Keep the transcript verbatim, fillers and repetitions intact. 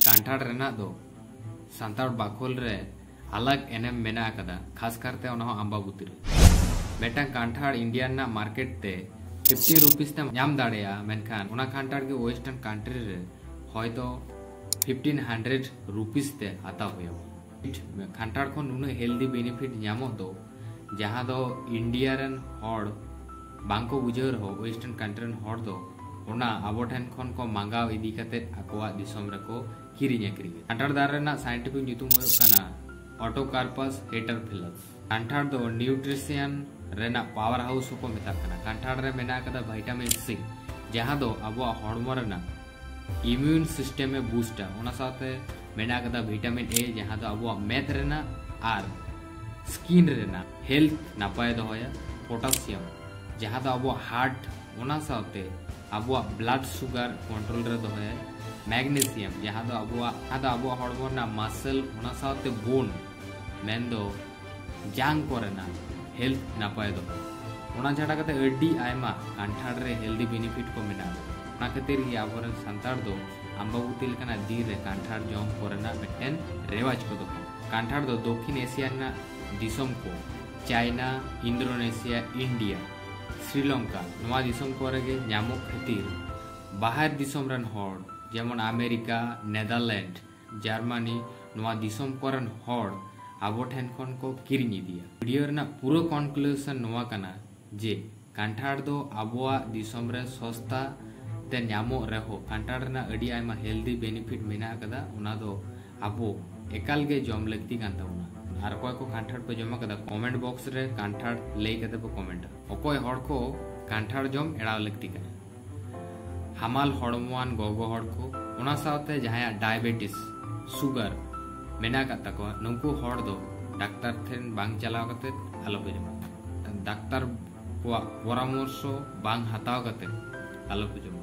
ᱠᱟᱱᱴᱷᱟᱲ ᱨᱮᱱᱟᱜ ᱫᱚ ᱥᱟᱱᱛᱟᱲ ᱵᱟᱠᱷᱳᱞ ᱨᱮ ᱟᱞᱟᱜᱽ ᱮᱱᱮᱢ ᱢᱮᱱᱟᱜ ᱟᱠᱟᱫᱟ, ᱠᱷᱟᱥ ᱠᱟᱨᱛᱮ ᱚᱱᱟ ᱦᱚᱸ ᱟᱢᱵᱟᱵᱩᱛᱤ ᱨᱮ᱾ ᱢᱤᱫᱴᱟᱝ ᱠᱟᱱᱴᱷᱟᱲ ᱤᱱᱰᱤᱭᱟ ᱨᱮᱱᱟᱜ ᱢᱟᱨᱠᱮᱴ ᱛᱮ ᱯᱷᱤᱯᱴᱤᱱ ᱨᱩᱯᱤᱥ ᱛᱮᱢ ᱧᱟᱢ ᱫᱟᱲᱮᱭᱟᱜᱼᱟ, ᱢᱮᱱᱠᱷᱟᱱ ᱚᱱᱟ ᱠᱟᱱᱴᱷᱟᱲ ᱜᱮ ᱳᱭᱮᱥᱴᱟᱨᱱ ᱠᱟᱱᱴᱨᱤ ᱨᱮ ᱦᱚᱭᱛᱚ ᱯᱷᱤᱯᱴᱤᱱ ᱦᱟᱱᱰᱨᱮᱰ ᱨᱩᱯᱤᱥ ᱛᱮ ᱦᱟᱛᱟᱣ ᱦᱩᱭᱩᱜᱼᱟ᱾ ᱠᱟᱱᱴᱷᱟᱲ ᱠᱷᱚᱱ ᱱᱩᱱᱟᱹᱜ ᱦᱮᱞᱫᱤ ᱵᱮᱱᱤᱯᱷᱤᱴ ᱧᱟᱢᱚᱜ ᱫᱚ, ᱡᱟᱦᱟᱸ ᱫᱚ ᱤᱱᱰᱤᱭᱟ ᱨᱮᱱ ᱦᱚᱲ ᱵᱟᱝᱠᱚ ᱵᱩᱡᱷᱟᱹᱣ ᱨᱮᱦᱚᱸ, ᱳᱭᱮᱥᱴᱟᱨᱱ ᱠᱟᱱᱴᱨᱤ ᱨᱮᱱ ᱦᱚᱲ ᱫᱚ ᱚᱱᱟ ᱟᱵᱚ ᱴᱷᱮᱱ ᱠᱷᱚᱱ ᱠᱚ ᱢᱟᱸᱜᱟᱣ ᱤᱫᱤ ᱠᱟᱛᱮ ᱟᱠᱚᱣᱟᱜ ᱫᱤᱥᱚᱢ ᱨᱮᱠᱚ ᱠᱤᱨᱤᱧ ᱟᱹᱠᱷᱨᱤᱧᱟ᱾ ᱠᱟᱱᱴᱷᱟᱲ ᱫᱟᱨᱮ ᱨᱮᱱᱟᱜ ᱥᱟᱭᱮᱱᱴᱤᱯᱷᱤᱠ ᱧᱩᱛᱩᱢ ᱦᱩᱭᱩᱜ ᱠᱟᱱᱟ Artocarpus heterophyllus᱾ ᱠᱟᱱᱴᱷᱟᱲ ᱫᱚ ᱱᱤᱭᱩᱴᱨᱤᱥᱤᱭᱟᱱ ᱨᱮᱱᱟᱜ ᱯᱟᱣᱟᱨ ᱦᱟᱣᱩᱥ ᱦᱚᱸᱠᱚ ᱢᱮᱛᱟᱜ ᱠᱟᱱᱟ᱾ ᱠᱟᱱᱴᱷᱟᱲ ᱨᱮ ᱢᱮᱱᱟᱜ ᱟᱠᱟᱫᱟ ᱵᱷᱤᱴᱟᱢᱤᱱ ᱥᱤ, ᱡᱟᱦᱟᱸ ᱫᱚ ᱟᱵᱚᱣᱟᱜ ᱦᱚᱲᱢᱚ ᱨᱮᱱᱟᱜ ᱤᱢᱤᱭᱩᱱ ᱥᱤᱥᱴᱮᱢ ᱮ ᱵᱩᱥᱴᱟ᱾ ᱚᱱᱟ ᱥᱟᱶᱛᱮ ᱢᱮᱱᱟᱜ ᱟᱠᱟᱫᱟ ᱵᱷᱤᱴᱟᱢᱤᱱ ᱮ, ᱡᱟᱦᱟᱸ ᱫᱚ ᱟᱵᱚᱣᱟᱜ ᱢᱮᱫ ᱨᱮᱱᱟᱜ ᱟᱨ ᱥᱠᱤᱱ ᱨᱮᱱᱟᱜ ᱦᱮᱞᱛᱷ ᱱᱟᱯᱟᱭ ᱫᱚᱦᱚᱭᱟ᱾ ᱯᱚᱴᱟᱥᱤᱭᱟᱢ, ᱡᱟᱦᱟᱸ ᱫᱚ ᱟᱵᱚᱣᱟᱜ ᱦᱟᱨᱴ, ᱚᱱᱟ ᱥᱟᱶᱛᱮ ᱟᱵᱚᱣᱟᱜ ᱵᱞᱟᱰ ᱥᱩᱜᱟᱨ ᱠᱚᱱᱴᱨᱳᱞ ᱨᱮ ᱫᱚᱦᱚᱭᱟᱭ᱾ ᱢᱮᱜᱱᱮᱥᱤᱭᱟᱢ, ᱡᱟᱦᱟᱸ ᱫᱚ ᱟᱵᱚᱣᱟᱜ ᱡᱟᱦᱟᱸ ᱫᱚ ᱟᱵᱚᱣᱟᱜ ᱦᱚᱲᱢᱚ ᱨᱮᱱᱟᱜ ᱢᱟᱥᱮᱞ, ᱚᱱᱟ ᱥᱟᱶᱛᱮ ᱵᱳᱱ, ᱢᱮᱱᱫᱚ ᱡᱟᱝ ᱠᱚᱨᱮᱱᱟᱜ ᱦᱮᱞᱛᱷ ᱱᱟᱯᱟᱭ ᱫᱚᱦᱚ᱾ ᱚᱱᱟ ᱪᱷᱟᱰᱟ ᱠᱟᱛᱮ ᱟᱹᱰᱤ ᱟᱭᱢᱟ ᱠᱟᱱᱴᱷᱟᱲ ᱨᱮ ᱦᱮᱞᱫᱤ ᱵᱮᱱᱤᱯᱷᱤᱴ ᱠᱚ ᱢᱮᱱᱟᱜᱼᱟ᱾ ᱚᱱᱟ ᱠᱷᱟᱹᱛᱤᱨ ᱜᱮ ᱟᱵᱚᱨᱮᱱ ᱥᱟᱱᱛᱟᱲ ᱫᱚ ᱟᱢᱵᱟᱵᱚᱛᱤ ᱞᱮᱠᱟᱱᱟᱜ ᱫᱤᱱ ᱨᱮ ᱠᱟᱱᱴᱷᱟᱲ ᱡᱚᱢ ᱠᱚᱨᱮᱱᱟᱜ ᱢᱤᱫᱴᱮᱱ ᱨᱮᱣᱟᱡᱽ ᱠᱚ ᱫᱚᱦᱚ᱾ ᱠᱟᱱᱴᱷᱟᱲ ᱫᱚ ᱫᱚᱠᱠᱷᱤᱱ ᱮᱥᱤᱭᱟ ᱨᱮᱱᱟᱜ ᱫᱤᱥᱚᱢ ᱠᱚ, ᱪᱟᱭᱱᱟ, ᱤᱱᱫᱳᱱᱮᱥᱤᱭᱟ, ᱤᱱᱰᱤᱭᱟ, ᱥᱨᱤᱞᱚᱝᱠᱟ, ᱱᱚᱣᱟ ᱫᱤᱥᱚᱢ ᱠᱚᱨᱮ ᱜᱮ ᱧᱟᱢᱚᱜ ᱠᱷᱟᱹᱛᱤᱨ ᱵᱟᱦᱮᱨ ᱫᱤᱥᱚᱢ ᱨᱮᱱ ᱦᱚᱲ, ᱡᱮᱢᱚᱱ ᱟᱢᱮᱨᱤᱠᱟ, ᱱᱮᱫᱟᱨᱞᱮᱱᱰ, ᱡᱟᱨᱢᱟᱱᱤ, ᱱᱚᱣᱟ ᱫᱤᱥᱚᱢ ᱠᱚᱨᱮᱱ ᱦᱚᱲ ᱟᱵᱚ ᱴᱷᱮᱱ ᱠᱷᱚᱱ ᱠᱚ ᱠᱤᱨᱤᱧ ᱤᱫᱤᱭᱟ᱾ ᱵᱷᱤᱰᱤᱭᱳ ᱨᱮᱱᱟᱜ ᱯᱩᱨᱟᱹ ᱠᱚᱱᱠᱞᱩᱥᱚᱱ ᱱᱚᱣᱟ ᱠᱟᱱᱟ ᱡᱮ ᱠᱟᱱᱴᱷᱟᱲ ᱫᱚ ᱟᱵᱚᱣᱟᱜ ᱫᱤᱥᱚᱢ ᱨᱮ ᱥᱚᱥᱛᱟ ᱛᱮ ᱧᱟᱢᱚᱜ ᱨᱮᱦᱚᱸ, ᱠᱟᱱᱴᱷᱟᱲ ᱨᱮᱱᱟᱜ ᱟᱹᱰᱤ ᱟᱭᱢᱟ ᱦᱮᱞᱫᱤ ᱵᱮᱱᱤᱯᱷᱤᱴ ᱢᱮᱱᱟᱜ ᱟᱠᱟᱫᱟ᱾ ᱚᱱᱟ ᱫᱚ ᱟᱵᱚ ᱮᱠᱟᱞ ᱜᱮ ᱡᱚᱢ ᱞᱟᱹᱠᱛᱤ ᱠᱟᱱ ᱛᱟᱵᱚᱱᱟ᱾ ᱟᱨ ᱚᱠᱚᱭ ᱠᱚ ᱠᱟᱱᱴᱷᱟᱲ ᱯᱮ ᱡᱚᱢ ᱟᱠᱟᱫᱟ, ᱠᱚᱢᱮᱱᱴ ᱵᱚᱠᱥ ᱨᱮ ᱠᱟᱱᱴᱷᱟᱲ ᱞᱟᱹᱭ ᱠᱟᱛᱮ ᱯᱮ ᱠᱚᱢᱮᱱᱴᱟ᱾ ᱚᱠᱚᱭ ᱦᱚᱲ ᱠᱚ ᱠᱟᱱᱴᱷᱟᱲ ᱡᱚᱢ ᱮᱲᱟᱣ ᱞᱟᱹᱠᱛᱤ ᱠᱟᱱᱟ? ᱦᱟᱢᱟᱞ ᱦᱚᱲᱢᱚᱣᱟᱱ ᱜᱚᱜᱚ ᱦᱚᱲ ᱠᱚ, ᱚᱱᱟ ᱥᱟᱶᱛᱮ ᱡᱟᱦᱟᱸᱭᱟᱜ ᱰᱟᱭᱟᱵᱮᱴᱤᱥ, ᱥᱩᱜᱟᱨ ᱢᱮᱱᱟᱜ ᱟᱠᱟᱫ ᱛᱟᱠᱚᱣᱟ, ᱱᱩᱠᱩ ᱦᱚᱲ ᱫᱚ ᱰᱟᱠᱛᱟᱨ ᱴᱷᱮᱱ ᱵᱟᱝ ᱪᱟᱞᱟᱣ ᱠᱟᱛᱮ ᱟᱞᱚ ᱯᱮ ᱡᱚᱢᱟ᱾ ᱰᱟᱠᱛᱟᱨ ᱠᱚᱣᱟᱜ ᱯᱚᱨᱟᱢᱚᱨᱥᱚ ᱵᱟᱝ ᱦᱟᱛᱟᱣ ᱠᱟᱛᱮ ᱟᱞᱚ ᱯᱮ ᱡᱚᱢᱟ᱾